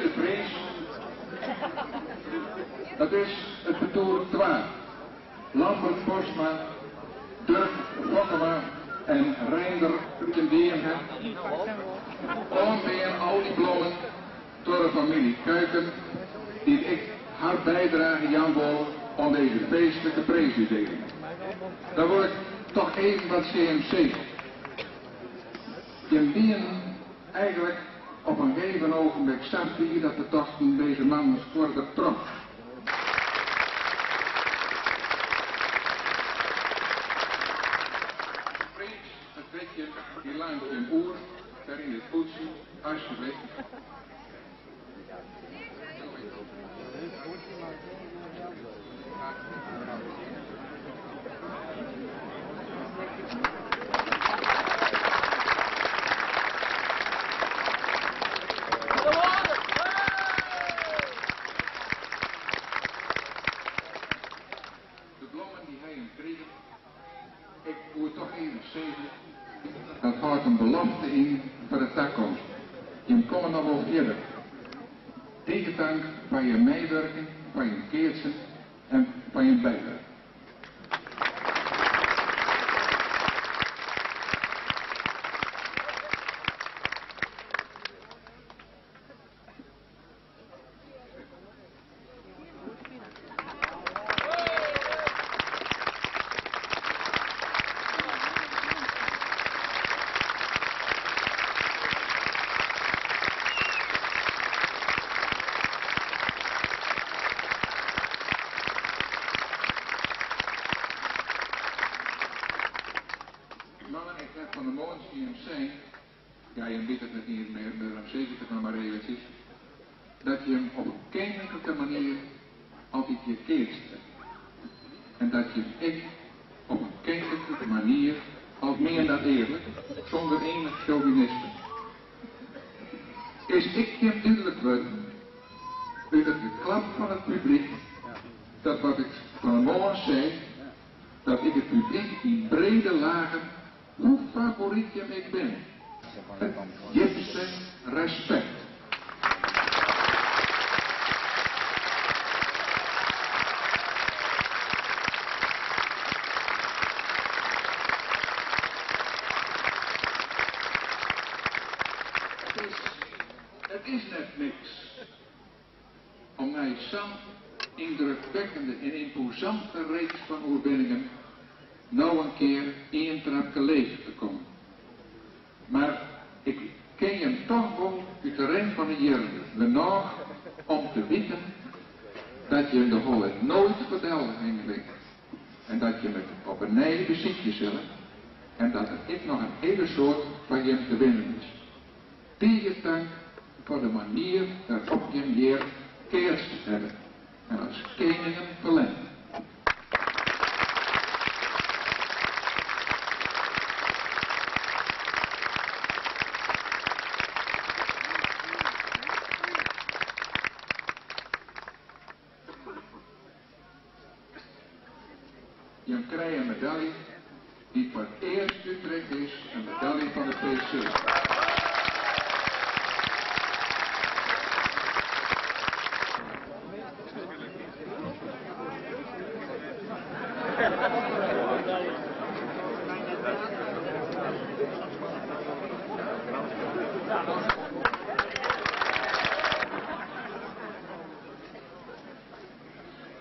Tweede priis, dat is it partoer 2. Lambert Postma, Durk Fokkema en Reinder Utendeenge. Oanbean al dy blommen troch de famylje Kuiken, dy't ek har bydrage jaan wol oan dizze feestlike priisútdieling. Dan wol ik toch even wat tsjin jim sizze. Jim wienen eigenlik op in gegeven ogenblik sa fier dat we tochten, dizze mannen skuorre der troch. De priis, it witje, dy leit jim oer, dêr yn it pûdsje, alsjeblieft. De blommen dy't hy him krige, ik woe toch even sizze, dat hâldt in belofte yn foar de takomst. Jim komme noch wol fierder. Tige tank foar jim meiwurking, foar jim keatsen en foar jim bydrage. Mannen, ik ha fan 'e moarn tsjin jim sein, ja, jim witte it net iens mear, dêrom sis ik it noch mar eventsjes, dat jim op in keninklike manier altyd hjir keatst hawwe. En dat jim ek op in keninklike manier, al mien dat earlik, sûnder enich sjauvinisme. Is ek jim dúdlik wurden út it geklap fan it publyk dat wat ik fan 'e moarn sei, dat ik it publyk yn brede lagen, hoe favoryt jim ek binne, it djipste respekt. It is net niks om nei sa'n yndrukwekkende en ymposante reeks fan oerwinningen no in kear ien trapke leger te kommen. Mar ik ken jim toch wol út de rin fan de jierren genôch om te witten dat jim de holle noait foar del hinge litte en dat jim it op 'e nij besykje sille en dat der ek noch in hiele soad foar jim te winnen is. Tige tank foar de manier wêrop't jim hjir keatst hawwe en as keningen ferlern. Jim krije in medalje dy't foar it earst útrikt is, in medalje fan de PC.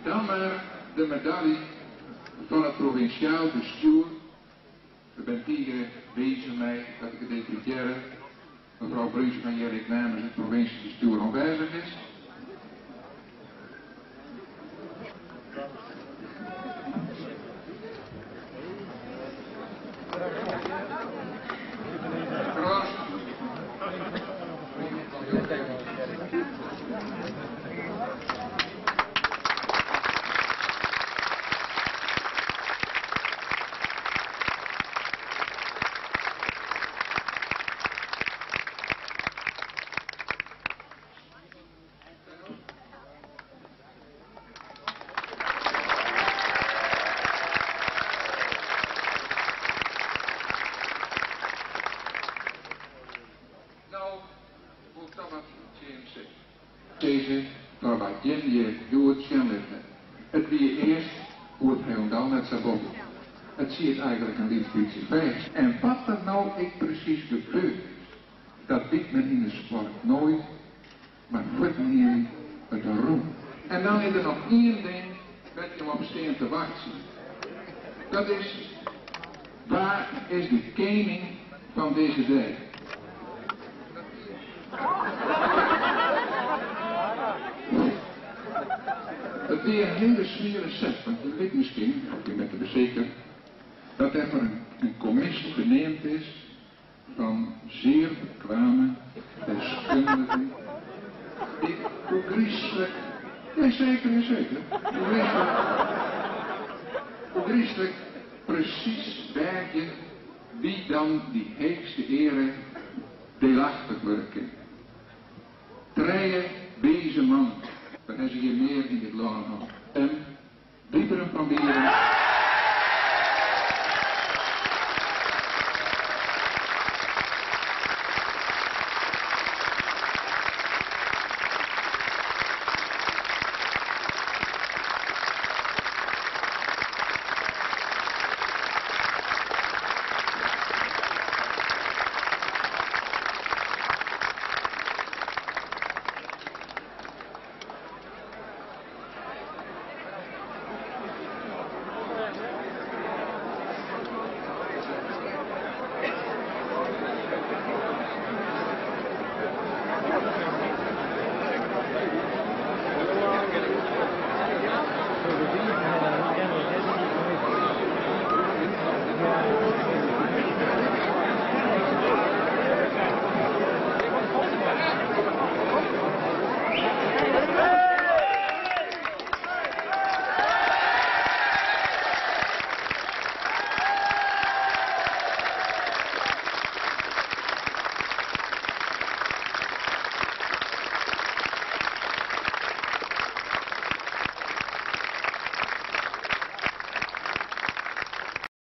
Dan mar de medalje fan it provinsjaal bestjoer. We binne tige wiis mei dat de gedeputearre mefrou Bruinsma hjir ek namens it provinsjebestjoer oanwêzich is. No wol ik toch wat tsjin jim sizze. Sizze foar wat jim hjir hjoed sjen litte. It wie earst koe it hielendal net sa bot. It siet eigenlik in lyts bytsje fêst. En wat der no ek presys gebeurd is, dat wit men yn de sport noait, mar fuortenienen it rûn. En dan is der noch ien ding wêr't jim op stean te wachtsjen. Dat is, wa is de kening fan dizze dei? It wie in hiele swiere set, want je wit miskien, of je witte seker, dat der foar in kommisje beneamd is fan zeer bekwame deskundigen dy't ôfgryslik, ja seker, ja seker, ôfgryslik presys weagje wie dan dy heechste eare delachtich wurde kin. Trije wize mannen, wer ha se hjir mear yn dit lân hân. En Wybren van Wieren.